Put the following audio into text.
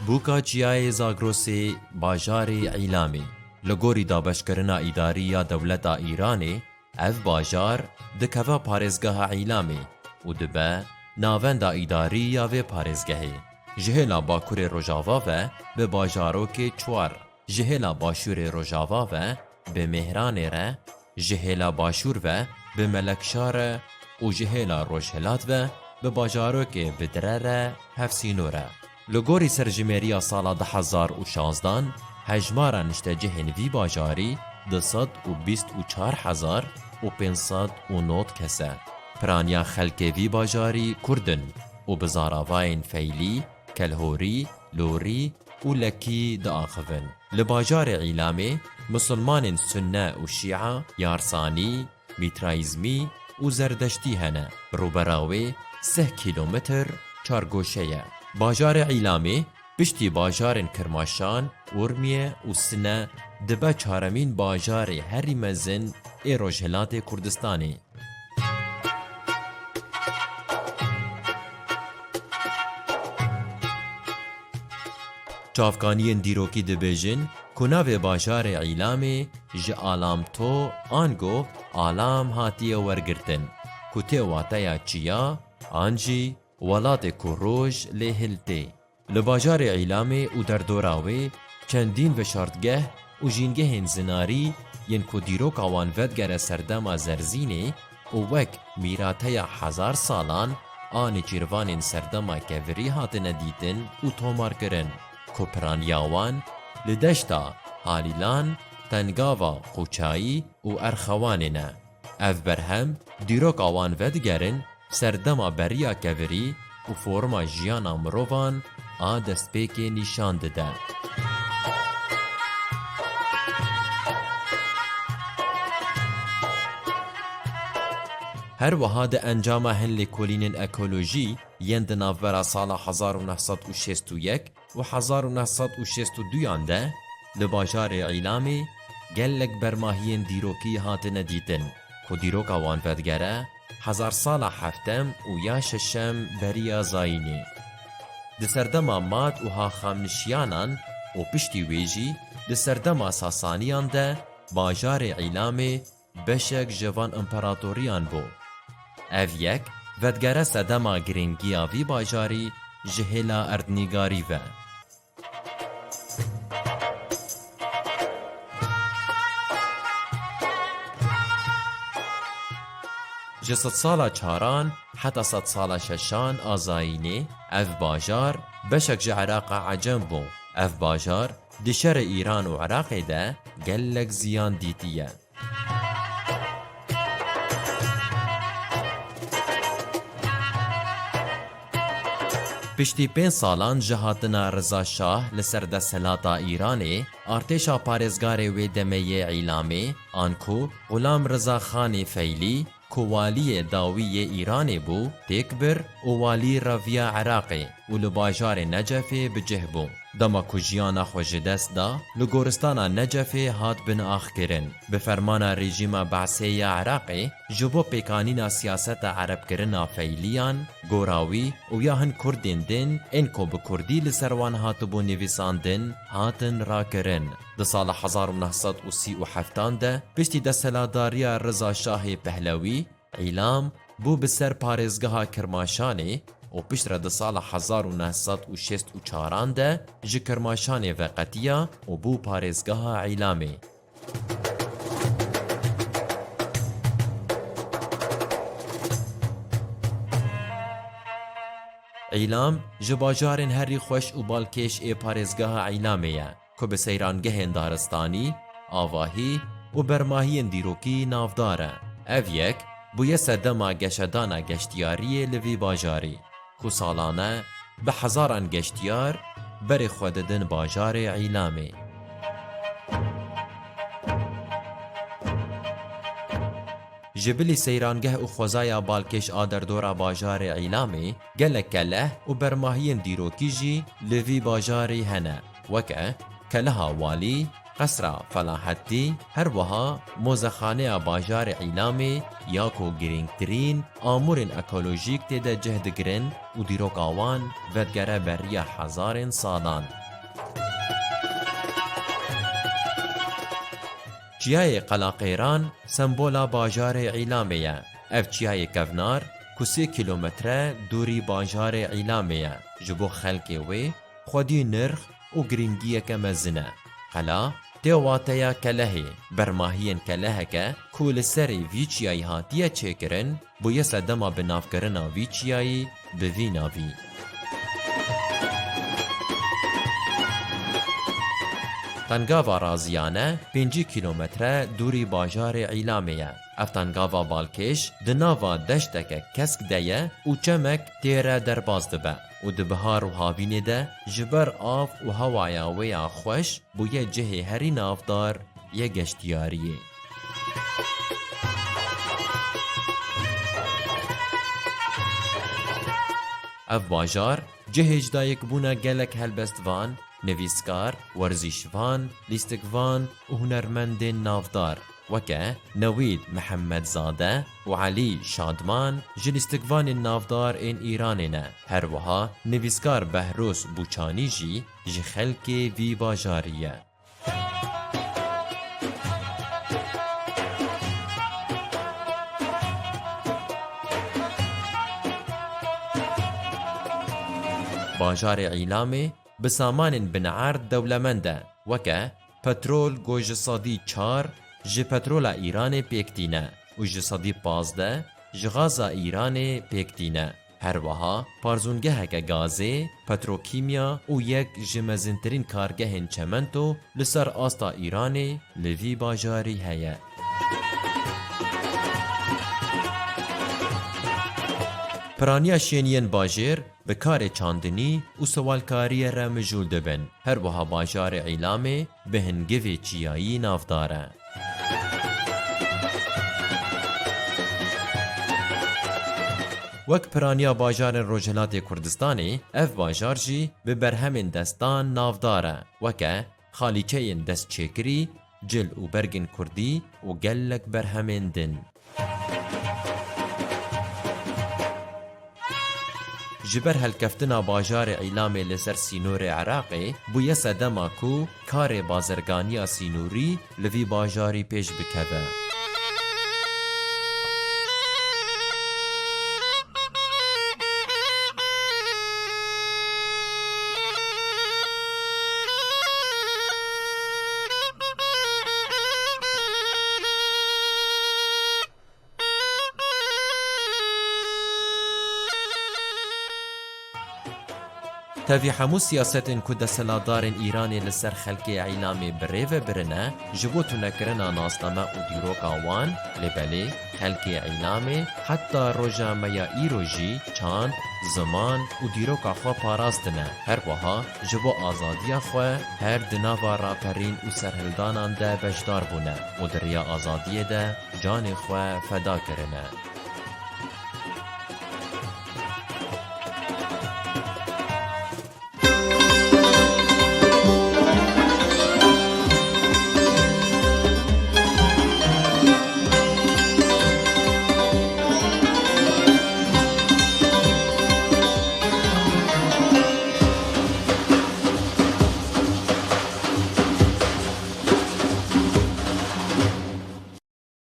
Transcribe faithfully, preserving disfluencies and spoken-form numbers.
Bûka Çiyayê Zagrosê, bajarê Îlamê. Li gorî dabeşkirina îdarî ya dewleta Îranê, ev bajar dikeve parêzgeha Îlamê û dibe navenda îdarî ya vê parêzgehê. Ji hêla bakurê rojava ve bi bajarokê çwar, ji hêla başûrê rojava ve bi Mêhranê re, ji hêla başûr ve bi Melekşa re û ji hêla rojhilat ve bi bajarokê Bidre re hevsînor e. Li gorî serjimêriya sala du hezar û şazdan, hejmara niştecihên vî bajarî du sed û bîst û çar hezar û pênc sed û nod kes e. Piraniya xelkê vî bajarî kurd in û bi zaravayên feylî, kelhorî, lorî û lekî diaxivin. Li bajarê Îlamê misilmanên sunne û şîa, yarsanî, mîtraîzmî û zerdeştî hene. Rûbera wê sih kîlometr çargoşe ye. Bajarê Îlamê piştî bajarên Kirmaşan, Urmiye û Sine dibe çaremîn bajarê herî mezin ê Rojhilatê Kurdistanê. Çavkaniyên dîrokî dibêjin ku navê bajarê Îlamê ji alamto ango alam hatiye wergirtin, ku tê wateya çiya an jî welatê ku roj lê hiltê. Li bajarê Îlamê û derdora wê çendîn veşartgeh û jîngehên zinarî yên ku dîroka wan vedigere serdema Zerzînê û wek mîrateya hezar salan a nêçîrvanên serdema kevirî hatine dîtin û tomarkirin, ku piraniya wan li deşta Halîlan, Tengava Qûçayî û Erxewanê ne. Ev berhem dîroka wan vedigerin serdema beriya kevirî û forma jiyana mirovan a destpêkê nîşan dide. Her wiha di encama hin lêkolînên ekolojî yên di navbera sala hezar û neh sed û şêst û yek û hezar û neh sed û şêst û duyan de li bajarê Îlamê gelek bermahiyên dîrokî hatine dîtin, ku dîroka wan vedigere hezar sala heftem û ya şeşem beriya zayînê. Di serdema Mad û Haxamnişiyanan û piştî wê jî di serdema Sasaniyan de bajarê Îlamê beşek ji van împeratoriyan bû. Ev yek vedigere sedema girîngiya vî bajarî ji hêla erdnîgarî ve. Ji sedsala çaran heta sedsala şeşan a zayînê ev bajar beşek ji Iraqa Ecem bû. Ev bajar di şerê Îran û Iraqê de gelek ziyan dîtiye. Piştî pênc salan ji hatina Riza Şah li ser desthilata Îranê, artêşa parêzgarê wê demê yê Îlamê, anku Xulam Riza Xanê Feylî, ku waliyê dawî yê Îranê bû, têk bir û walî reviya Iraqê û li bajarê Necefê bi cih bû. Dema ku jiyana xwe ji dest da, li goristana Necefê hat binaxkirin. Bi fermana rejîma Be'sê ya Iraqê, ji bo pêkanîna siyaseta erebkirina feyliyan, gora wî û ya hin kurdên din, ên ku bi kurdî li ser wan hatibû nivîsandin, hatin rakirin. Di sala hezar û neh sed û sî û heftan de, piştî desthilatdariya Riza Şahê Pehlewî, Îlam bû bi ser parêzgeha Kirmaşanê û piştre di sala hezar û neh sed û şêst û çaran de ji Kirmaşanê veqetiya û bû parêzgeha Îlamê. Îlam ji bajarên herî xweş û balkêş ê parêzgeha Îlamê ye, ku bi seyrangehên daristanî, avahî û bermahiyên dîrokî navdar e. Ev yek bûye sedema geşedana geştiyariyê li vî bajarî, ku salane bi hezaran geştiyar berê xwe didin bajarê Îlamê. Ji bilî seyrangeh û xwezaya balkêş a derdora bajarê Îlamê, gelek keleh û bermahiyên dîrokî jî li vî bajarî hene, weke Keleha Walî, Qesra Felahettî, her wiha mozexaneya bajarê Îlamê ya ku girîngtirîn amûrên ekolojîk tê de cih digirin û dîroka wan vedigere beriya hezarên salan. Çiyayê Qelaqêran sembola bajarê Îlamê ye. Ev çiyayê kevnar ku sê kîlometre dûrî bajarê Îlamê ye, ji bo xelkê wê xwedî nirx û girîngiyeke mezin e. Qela tê wateya kelehê, bermahiyên keleheke ku li serê vî çiyayî hatiye çêkirin, bûye sedema binavkirina vî çiyayî bi vî navî. Tengava Raziyane pêncî kîlometre dûrî bajarê Îlamê ye. Ev tengava balkêş di nava deşteke kesk de ye û çemek tê re derbas dibe û di bihar û havînê de ji ber av û hewaya wê ya xweş bûye cihê herî navdar yê geştiyariyê. Ev bajar cihê ji dayikbûna gelek helbestvan, nivîskar, werzîşvan, lîstikvan û hunermendên navdar, weke Newîd Mihemedzade û Elî Şadman ji lîstikvanên navdar ên Îranê ne. Her wiha nivîskar Behroz Bûçanî jî ji xelkê vî bajarî ye. Bajarê Îlamê bi samanên binerd dewlemend e, weke petrol ku ji sedî çar ji petrola Îranê pêk tîne û ji sedî pazdeh ji gaza Îranê pêk tîne. Her wiha parzûngeheke gazê, petrokîmya û yek ji mezintirîn kargehên çemento li ser asta Îranê li vî bajarî heye. Piraniya şêniyên bajêr bi karê çandinî û sewalkariyê re mijûl dibin. Her wiha bajarê Îlamê bi hingivê çiyayî navdar e. Wek piraniya bajarên Rojhilatê Kurdistanê, ev bajar jî bi berhemên destan navdar e, weke xalîçeyên destçêkirî, cil û bergên kurdî û gelek berhemên din. Ji ber helkeftina bajarê Îlamê li ser sînorê Iraqê, bûye sedema ku karê bazirganiya sînorî li vî bajarî pêş bikeve. Tevî hemû siyasetên ku desthilatdarên Îranê li ser xelkê Îlamê bi rê ve birine, ji bo tunekirina nasname û dîroka wan, lê belê xelkê Îlamê heta roja me ya îro jî çand, ziman û dîroka xwe parastine. Her wiha ji bo azadiya xwe her di nava raperîn û serhildanan de beşdar bûne û di riya azadiyê de canê xwe feda kirine.